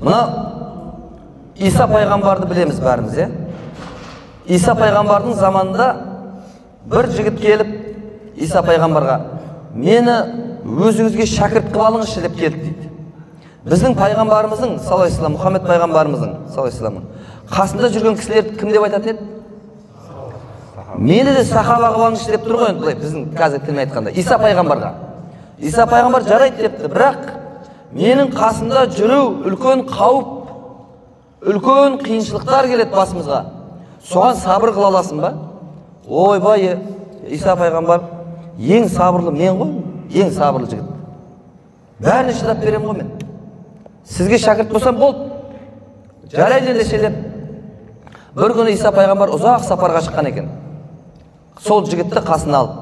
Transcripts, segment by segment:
Мына Иса пайғамбарды білеміз бәріміз, иә? Иса пайғамбардың заманында бір жігіт келіп Иса пайғамбарға мені өзіңізге шәкірт қылып алыңызшы деп келді дейді. Біздің пайғамбарымыздың, саллаллаху алейхи вассалам, Мұхаммед пайғамбарымыздың, саллаллаху алейхи вассалам, қасында жүрген кісілерді кім деп айтатын еді? Мені де сахаба қылып алыңызшы деп тұр ғой енді, былай біздің қазір тілмен айтқанда Иса пайғамбарға. Иса пайғамбар жарайды депті, бірақ менің қасымда жүру үлкен қауіп, үлкен қиыншылықтар келеді басымызға. Соған сабыр қыла аласың ба? Ойбай, Иса пайғамбар, ең сабырлы мен ғой, ең сабырлы жігіт. Бәріне шыдап беремін ғой мен. Сізге шәкірт болсам болды. Жарайды ендеше деп. Бір күні Иса пайғамбар ұзақ сапарға шыққан екен. Сол жігітті қасына алып.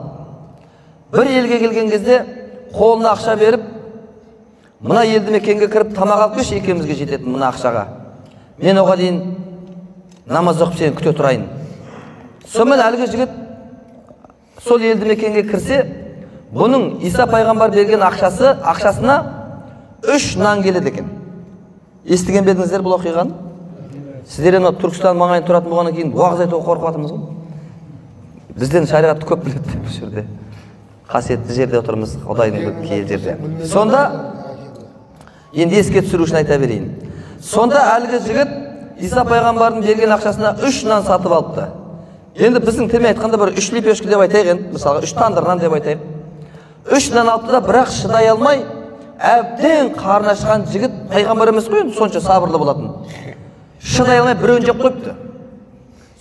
Бір елге келген кезде қолына ақша беріп, мына елді мекенге кіріп тамақ алып келші, екеумізге жететін мына ақшаға. Мен оға дейін намаз оқып сені күте тұрайын. Сонымен әлгі жігіт сол елді мекенге кірсе, бұның Иса пайғамбар берген ақшасына 3 нан келеді екен. Естіген бе едіңіздер бұл оқиғаны? Сіздер енді Түркістан маңайында тұратын болғаннан кейін уағыз айтуға қорқып жатырмыз ғой. Бізден шариғатты көп біледі деп бұл жерде. Қасиетті жерде отырмыз, Құдайдың киелі жерде. Сонда енді еске түсіру үшін айта берейін. Сонда әлгі жігіт Иса пайғамбардың берген ақшасына 3 нан сатып алыпты. Енді біздің тілмен айтқанда бір 3 лепешкі деп айтайық енді, мысалға 3 тандыр нан деп айтайық. 3 нан алыпты да, бірақ шыдай алмай, әбден қарны ашқан жігіт, пайғамбар емес қой енді, сонша сабырлы болатын. Шыдай алмай біреуін жеп қойыпты.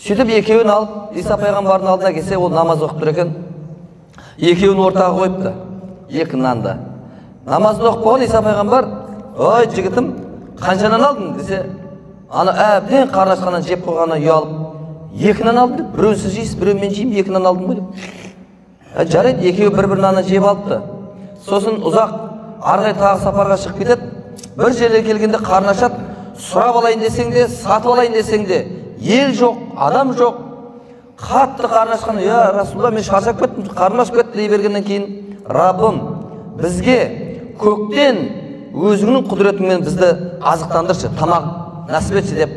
Сөйтіп екеуін алып, Иса пайғамбардың алдына келсе, ол намаз оқып тұр екен. Екеуін ортаға қойыпты, 2 нанды. Намазын оқып болған Иса пайғамбар, ой жігітім, қанша нан алдың десе, ана әбден қарны ашқаннан жеп қойғаннан ұялып, 2 нан алдым деп, біреуін сіз жейсіз, біреуін мен жеймін, 2 нан алдым ғой деп. Жарайды, екеуі бір-бір нанын жеп алыпты. Сосын ұзақ ары қарай тағы сапарға шығып кетеді. Бір жерге келгенде қарны ашады, сұрап алайын десең де, сатып алайын десең де, ел жоқ, адам жоқ. Қатты қарны ашқан, я Расулалла, мен шаршап кеттім, қарным ашып кетті дей бергеннен кейін, Раббым, бізге көктен өзіңнің құдіретіңмен бізді азықтандыршы, тамақ нәсіп етші деп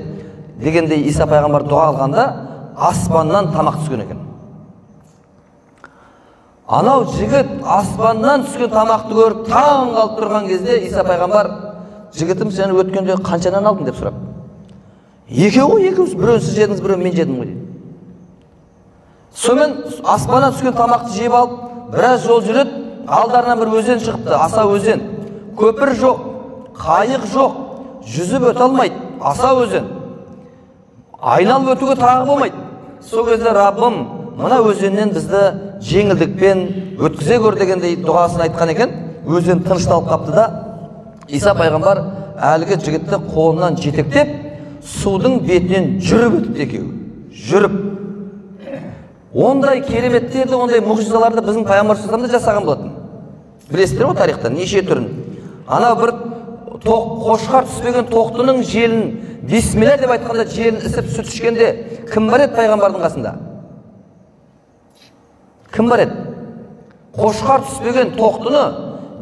дегендей Иса пайғамбар дұға қылғанда аспаннан тамақ түскен екен. Анау жігіт аспаннан түскен тамақты көріп таң қалып тұрған кезде Иса пайғамбар, жігітім, сен өткенде қанша нан алдың деп сұрап. Екеу ғой, екеуі, біреуін сіз жедіңіз, біреуін мен жедім ғой дейді. Сонымен аспаннан түскен тамақты жеп алып, біраз жол жүреді, алдарынан бір өзен шығыпты, аса өзен. Көпір жоқ, қайық жоқ, жүзіп өте алмайды, аса өзен. Айналып өтуге тағы болмайды. Сол кезде Раббым, мына өзеннен бізді жеңілдікпен өткізе көр дегендей дұғасын айтқан екен. Өзен тынышталып қапты да, Иса пайғамбар әлгі жігітті қолынан жетектеп, судың бетінен жүріп өтіпті екеуі. Жүріп. Ондай кереметтерді, ондай мұғжизаларды біздің пайғамбар саллаллаху алейхи вассалам да жасаған болатын. Білесіздер ғой тарихта неше түрін. Ана бір қошқар түспеген тоқтының желін бисмилля деп айтқанда желін ісіп сүт ішкенде кім бар еді пайғамбардың қасында? Кім бар еді? Қошқар түспеген тоқтыны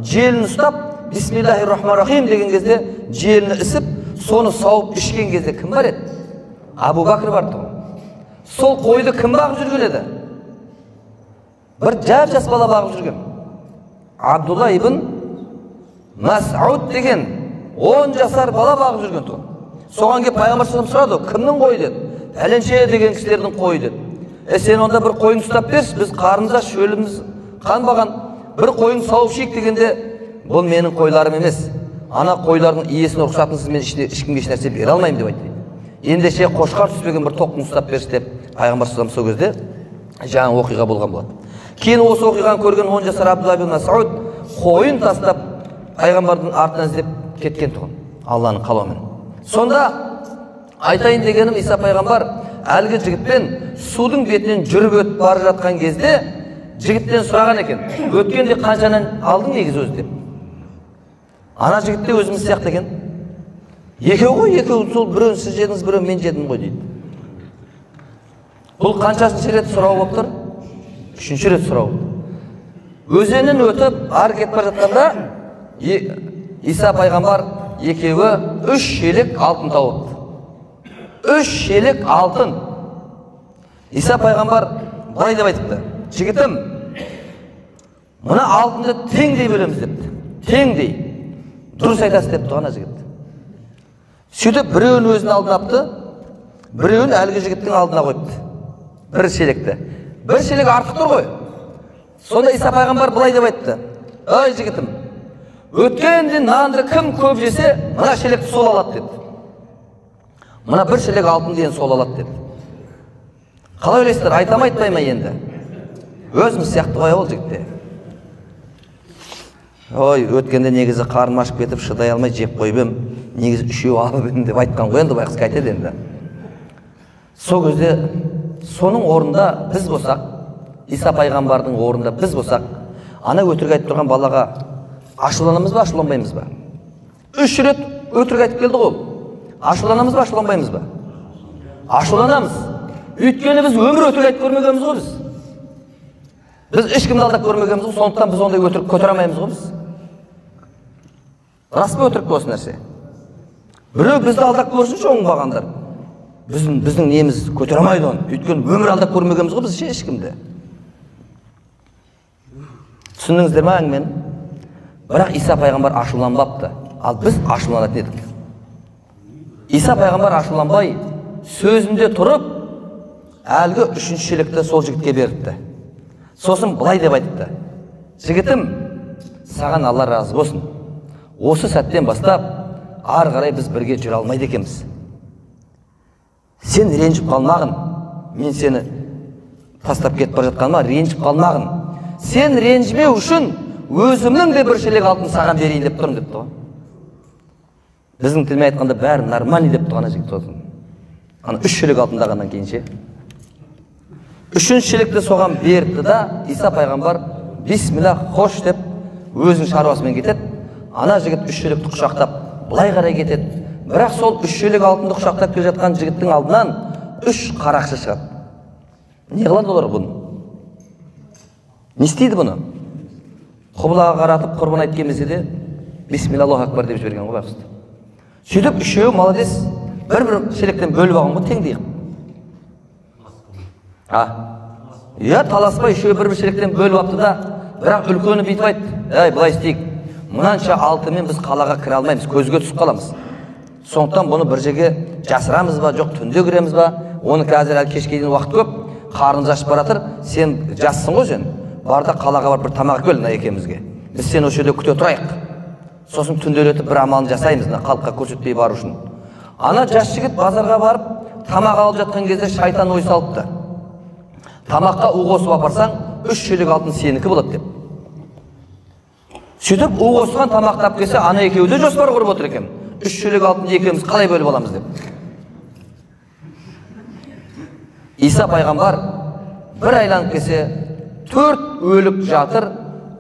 желін ұстап бисмиллахи рахмани рахим деген кезде желіні ісіп, соны сауып ішкен кезде кім бар еді? Абу Бәкір бар тұғын. Сол қойды кім бағып жүрген еді? Бір жап-жас бала бағып жүрген. Абдулла ибн Мас'уд деген 10 жасар бала бағып жүрген тұғын. Соған келіп пайғамбар саллаллаху алейхи вассалам сұрады, кімнің қойы деді? Пәленше деген кісілердің қойы деді. Сен онда бір қойын ұстап берші, біз қарнымыз аш, шөліміз қанбаған, бір қойын сауып ішейік дегенде, бұл менің қойларым емес, ана қойлардың иесінің рұқсатынсыз мен ешкімге еш нәрсе бере алмаймын деп айтты. Ендеше қошқар түспеген бір тоқтың ұстап берші деп пайғамбар саллаллаху алейхи вассалам сол кезде жаңа оқиға болған болады. Кейін осы оқиғаны көрген 10 жасар Абдулла ибн Мас'уд қойын тастап пайғамбардың артынан іздеп кеткен тұғын, Алланың қалауымен. Сонда айтайын дегенім, Иса пайғамбар әлгі жігітпен судың бетінен жүріп өтіп бара жатқан кезде жігіттен сұраған екен, өткенде қаншанан алдың негізі өзі деп. Ана жігіт те өзіміз сияқты екен. Екеу ғой, екеу, сол біреуін сіз жедіңіз, біреуін мен жедім ғой дейді. Бұл қаншасыншы рет сұрау болып тұр? Үшінші рет сұрау. Өзеннен өтіп, ары кетіп бара жатқанда Иса пайғамбар екеуі 3 шелек алтын тауыпты. 3 шелек алтын. Иса пайғамбар былай деп айтыпты: жігітім, мына алтынды теңдей бөлеміз депті. Теңдей. Дұрыс айтасыз депті ана жігіт. Сөйтіп біреуін өзінің алдына апты, біреуін әлгі жігіттің алдына қойыпты. Бір шелекті. Бір шелек артық тұр ғой. Сонда Иса пайғамбар былай деп айтты: ай жігітім, өткенде нанды кім көп жесе, мына шелекті сол алады деді. Мына бір шелек алтын деген сол алады деді. Қалай ойлайсыздар, айта ма, айтпай ма енді? Өзіміз сияқты ғой ол жігітте. Ой, өткенде негізі қарным ашып кетіп, шыдай алмай жеп қойып ем, негізі үшеу алып едім деп айтқан ғой енді, байғұс қайтеді енді. Сол кезде соның орнында біз болсақ, Иса пайғамбардың орнында біз болсақ, ана өтірік айтып тұрған балаға ашуланамыз ба, ашуланбаймыз ба? 3 рет өтірік айтып келді ғой. Ашуланамыз ба, ашуланбаймыз ба? Ашуланамыз. Өйткені біз өмір өтірік айтып көрмегенбіз ғой біз. Біз ешкімді алдап көрмегенбіз ғой, сондықтан біз ондай өтірік көтере алмаймыз ғой біз. Рас па, өтірік пе осы нәрсе? Біреу бізді алдап көрсінші, оңбағандар. Біздің неміз көтере алмайды оны. Өйткені өмір алдап көрмегенбіз ғой біз ешкімді. Түсіндіңіздер ме әңгімені? Бірақ Иса пайғамбар ашуланбапты. Ал біз ашуланатын едік. Иса пайғамбар ашуланбай сөзінде тұрып, әлгі 3-ші шелекті сол жігітке беріпті. Сосын былай деп айтыпты: жігітім, саған Алла разы болсын. Осы сәттен бастап ары қарай біз бірге жүре алмайды екенбіз. Сен ренжіп қалмағын, мен сені тастап кетіп бара жатқаныма ренжіп қалмағын. Сен ренжімеу үшін өзімнің де бір шелек алтын саған берейін деп тұрмын депті ғой. Біздің тілмен айтқанда бәрі нормальный депті ана жігіт сосын. Ана 3 шелек алтындағаннан кейін ше. 3-ші шелекті соған беріпті да, Иса пайғамбар бисмилла хош деп өзінің шаруасымен кетеді. Ана жігіт 3 шелекті құшақтап былай қарай кетеді. Бірақ сол 3 шелек алтынды құшақтап келе жатқан жігіттің алдынан 3 қарақшы шығады. Не қылады олар бұны? Не істейді бұны? Құбылаға қаратып құрбан айт келмесе де бисмилла Аллаху акбар деп жіберген ғой байғұсты. Сөйтіп үшеуі молодец, бір-бір шелектен бөліп алған ғой теңдей қылып. Иә, таласпай үшеуі бір-бір шелектен бөліп алыпты да, бірақ үлкені бүйтіп айтты: әй, былай істейік, мынанша алтынмен біз қалаға кіре алмаймыз, көзге түсіп қаламыз. Сондықтан бұны бір жерге жасырамыз ба, жоқ түнде кіреміз ба, оны қазір әлі кешке дейін уақыт көп, қарнымыз ашып бара жатыр, сен жассың ғой сен, бар да қалаға барып бір тамақ әкел мына екеумізге, біз сені осы жерде күте тұрайық, сосын түнделетіп бір амалын жасаймыз мына халыққа көрсетпей бару үшін. Ана жас жігіт базарға барып тамақ алып жатқан кезде шайтан ой салыпты: тамаққа у қосып апарсаң 3 шелек алтын сенікі болады деп. Сөйтіп у қосқан тамақты алып келсе, ана екеуі де жоспар құрып отыр екен: 3 шелек алтынды екеуміз қалай бөліп аламыз деп. Иса пайғамбар бір айланып келсе, 4 өлік жатыр,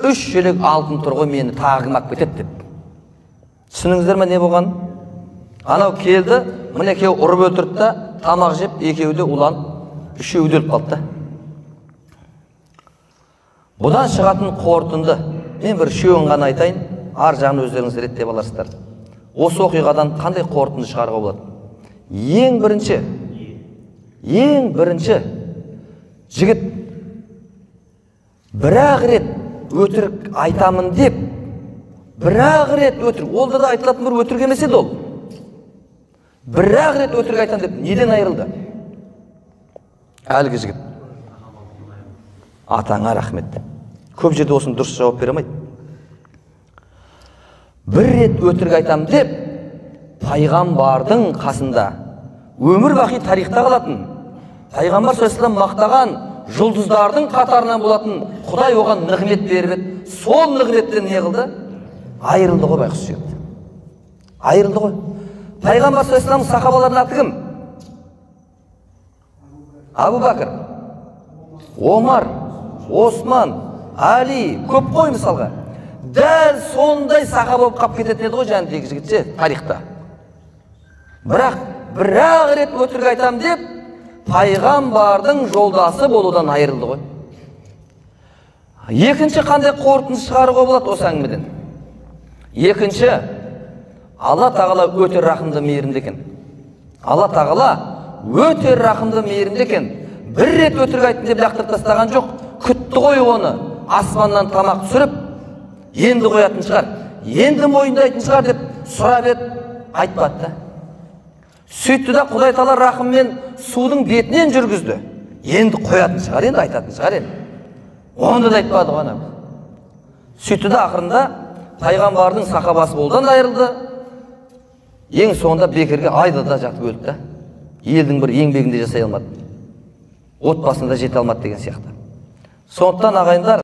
3 шелек алтын тұр ғой, мені тағы кім алып кетеді деп. Түсіндіңіздер ме не болған? Анау келді, мына екеуі ұрып өлтірді да, тамақ жеп, екеуі де уланып, үшеуі де өліп қалды да. Бұдан шығатын қорытынды, мен бір үшеуін ғана айтайын, ар жағын өздеріңіз реттеп аларсыздар. Осы оқиғадан қандай қорытынды шығаруға болады? Ең бірінші жігіт бір-ақ рет өтірік айтамын деп, бір-ақ рет өтірік, ол да айтылатын бір өтірік емес еді ол. Бір-ақ рет өтірік айтамын деп неден айырылды? Әлгі жігіт. Атаңа рахмет. Көп жерде осыны дұрыс жауап бере алмайды. Бір рет өтірік айтамын деп пайғамбардың қасында өмір бақи тарихта қалатын, пайғамбар саллаллаху алейхи вассалам мақтаған жұлдыздардың қатарынан болатын Құдай оған нығмет беріп еді. Сол нығметтен не қылды? Айырылды ғой байғұс жігіт. Айырылды ғой. Пайғамбар саллаллаху алейхи вассаламның сахабаларының аты кім? Абу Бәкір, Омар, Осман, Али, көп қой мысалға. Дәл сондай сахаба болып қалып кететін еді ғой жәніндегі жігіт ше тарихта. Бірақ бір-ақ рет өтірік айтам деп пайғамбардың жолдасы болудан айырылды ғой. Екінші қандай қорытынды шығаруға болады осы әңгімеден? Екінші, Алла тағала өте рахымды, мейірімді екен. Алла тағала өте рахымды, мейірімді екен. Бір рет өтірік айттым деп лақтырып тастаған жоқ. Күтті ғой оны, аспаннан тамақ түсіріп, енді қоятын шығар, енді мойындайтын шығар деп сұрап еді, айтпады да. Сөйтті да Құдай тағала рахыммен судың бетінен жүргізді. Енді қоятын шығар, енді айтатын шығар енді. Оны да айтпады ғой ана. Сөйтті да ақырында пайғамбардың сахабасы болудан айырылды. Ең соңында бекерге айдада жатып өлді да. Елдің бір еңбегінде жасай алмады. Отбасында жете алмады деген сияқты. Сондықтан ағайындар,